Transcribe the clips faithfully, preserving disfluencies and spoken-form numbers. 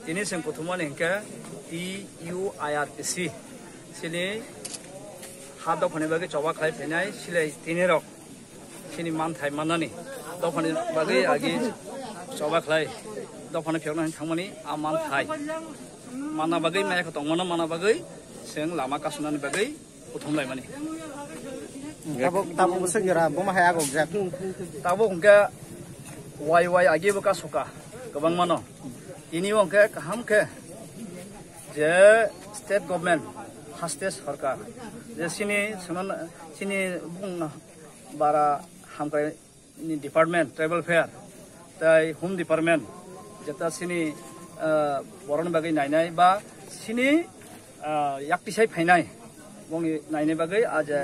Tini chwng kuthumani hinkhe T U I R P C. Chini ha dophani bagwi choba khlai phainai silai tini rok. Chini manthai mannani dophani bagwi agi choba khlai dophani phiyokna thangmani a manthai manna bagwi maya khe tongmano manna bagwi chwng lama kasunani bagwi kuthum laimani. Tabuk, tabuk bwswk jora buma hai agok jak. Tabuk hwnkhe wai wai agi bo kasoka kwbangmano. Tini o hwnkhe kaham khe je state government, haste sarkar, je chini, chini bung bara hamkrai ni department, tribal fair, tai home department, jeta chini, ah, borokni bagwi nainai ba chini, ah, yaktisai phainai, bongni nainai bagwi a je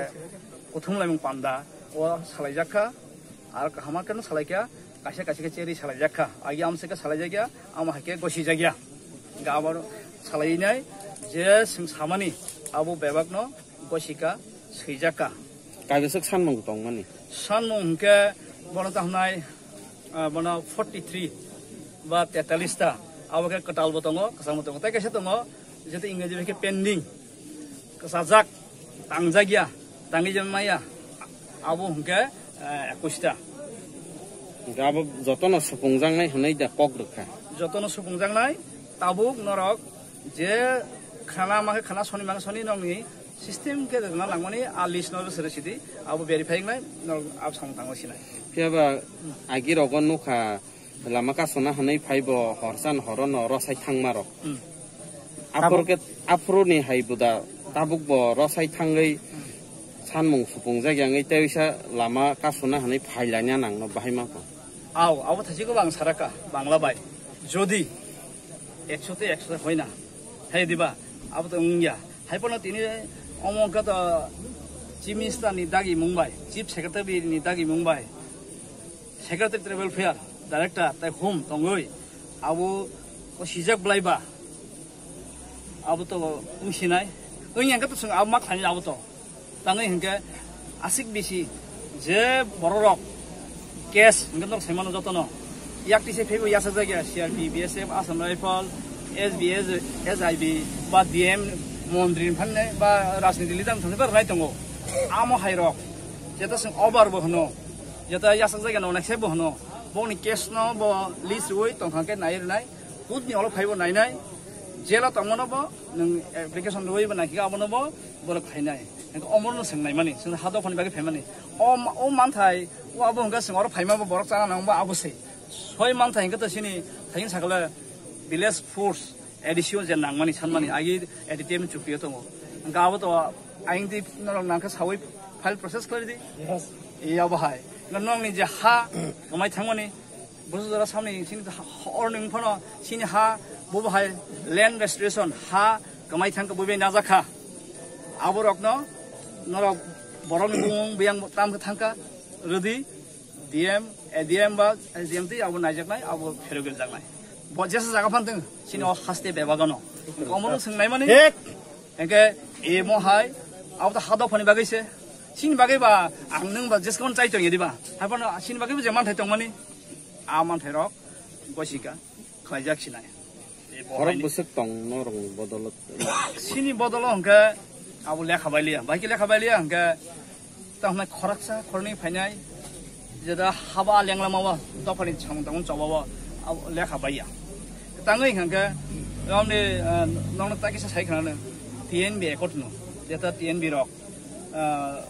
kuthum laimung panda o salaijak kha, ar kaham khe no salai kha, kaisa kaisa khe cherwi salaijak kha, agi amsai khe salaijak ya, amo hai khe gosijak ya, ga abo salainai je chwng samani abo bebak no gosika swijak kha. Kaibeswk sanmung tongmani? Sanmung hwnkhe bono tamo hwnai, ah, bono forty three ba tetallis ta, abo khe kwtal bo tongo, kwchang bo tongo, tei kaisa tongo, jeto Ingreji bai khe pending, kwchajak, tangjak ya, tangwi je maya, abo hwnkhe, ah, ekwis ta. Hwnkhe abo jotono supungjaknai hwnwi da kok rwkha? Jotono supungjaknai, tabuk norok je khana ma khe khana soni ma khe soni nokni system khe rwna nangmani a list no rwsari sidi abo verify wngnai norok abo samung tango sinai. Phiya ba agi rogo nukha lama kasona hwnwi phai bo horsan horono rosai thangma rok. Hmm. Aphuru khe, aphuru ni hai buda tabuk bo rosai thangwi sanmung supungjak yangwi tei wisa lama kasona hwnwi phai laina nangno bahai ma kho. Au, abo thaisiko bang saraka, Bangla bai. Jodi ekso te ekso te hoi na. Hai diba, abo to wngya. Hai pono tini omo wngkha to Chief Minister ni dagi mung bai, Chief Secretary ni dagi mung bai, Secretary Tribal Fair, Director, tai hum tongoi. Abo o sijak blai ba. Abo to wng sinai. Wng yang khe to chwng abo ma khlainai abo to. Tangwi hinkhe aswk bisi je bororok case hinkhe norok saimano jotono. Yak tise phaibo yasajak ya C R P, B S F, Assam Rifle, S B S, S I B ba D M montri ni phanne ba rajniti leader ni thangwi ba rwnai tongo. Amo hai rok jeta chwng over bo hwno, jeta yasajak ya no naikhe bo hwno. Boni case no bo list rwui tongkha khe nai rwnai. Court ni olo phaibo nainai, jail o tongmano bo, nwng application rwui bo naikhe abono bo borok khainai. Hinkhe omorno swng naimani, chwng ha dophani bagwi phaimani. O ma-, o manthai, o abo hwnkhe chwng oro phaima bo borok chana nang bo abo se. Soi manthai hinkhe to chini thaikin sakale village force, A D C o je nangmani sanmani, agi A D T M chukti o tongo. Hinkhe abo to ayang di norok nangkhe saui file process khlai di. Yes. Iya bo hai. Nokni je ha kwmai thangmani, Bwswk jora samni chini ha, ha, oroni wngphano chini ha, bo bo hai land restoration ha kwmai thangkha, bo bai najak kha. Aborokno norok borokni bumung biyang tam khe thangkha, rwdi D M, A D M ba S D M twi abo naijaknai, abo pherogel jaknai. Bo jesa jaga phan thung, chini o haste bebagano. Omono swngnaimani. Thik. Hingke emo hai, abo to ha dophani bagwi se. Chini bagwi ba, ang nwng ba jeskon chai tongya diba. Haiphano chini bagwi bo je manthai tongmani, a manthai rok gosika khlaijak sinai. Borok bwswk tong norokni bodolo. Chini bodolo hingke abo lekha bailiya. Bai khe lekha bailiya hingke Tamo hwnai khoroksa khoroknwi phainai, jeda haba lenglama o dophani samung tangmani choba o, abo lekha baiya. Tangwi hwnkhe, romni, ah, nokno ta kisa sai khna T N B accord no, jeta T N B rok, ah,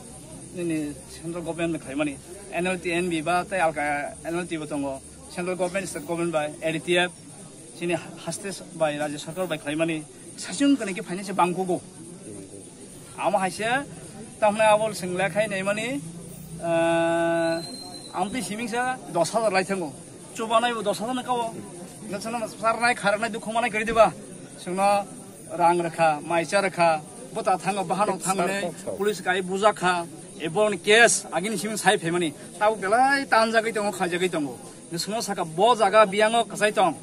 nini central government ni khlaimani, N L T N B ba tei alka N L T bo tongo, central government, state government bai, A D T F, chini haste bai, rajya sarkar bai khlaimani, saichung kani khe phainai se bangkugo. Amo hai se, tamni abo chwng lekhai naimani, ah, amtwi simingsa dos hajar lai thango. Chubanai bo dos hajar no kao. Ngasano sarnai kharnai dukhu manai kari diba. Chwngno rang rwkha, maisa rwkha, bota thango, bahano thangnai, police kai bujakha, ebon case, agini siming sai phaimani. Tabo belai tanjagwi tongo, khaijagwi tongo. Ngasano saka bo jaga biyango kasai tong.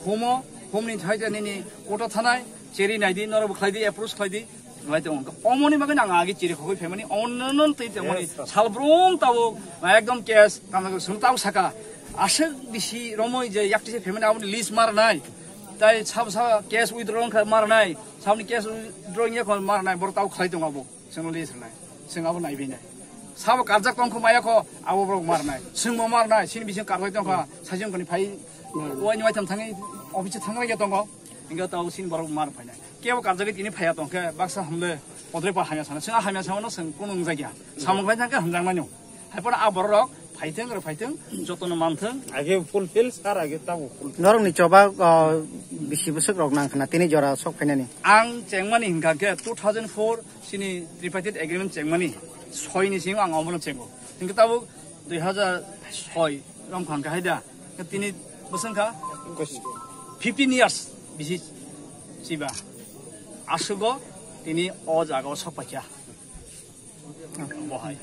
Humo, humni thai je nini koto thanai, cheri naidi, norok bo khlaidi, approach khlaidi, lai tongo. Omoni bagwi nang agi chiri khogwi phaimani, omono twi tongmani, yes, sir, salbrum tabo, ekdom case, tamo sung tabo saka. Aswk bisi romoi je yaktise phaimani, aboni list mar nai. Tai sabo sa cash withdraw wngkha marnai, saboni cash withdraw wngya kho marnai, borok tabo khlai tongo abo. Chwngno list rwnai, chwng abo naibainai. Sabo karjak tongkho maya kho, abo borok marnai. Chwngbo marnai, chini bising karjak tongkha, saichung koni phai, waini waitham thangwi office thangna ya tongo. Hingke tabo chini borok mar phainai. Kebo karjagwi tini phaiya tongkhe, baksa hamle, podre pa hamya sana. Chwng a hamya samano chwng kunu wngjakya. Samung khlai thangkhe hamjakmani. Haiphano a borok rok phaithwng, rw phaithwng, jotono manthwng. Age fulfill, sir, age tabo fulfill. Norokni choba, uh, bisi bwswk rok nang khna tini jora sok phainani? Ang chengmani hinkha khe two thousand four chini tripartite agreement chengmani, soi ni simi ang omono chengo. Hinkhe tabuk dui hazar soi romkha hinkha haida. Tini bwswk wngkha fifteen years bisi chiba. Aswgo tini o jaga o sok paikha. Bo hai.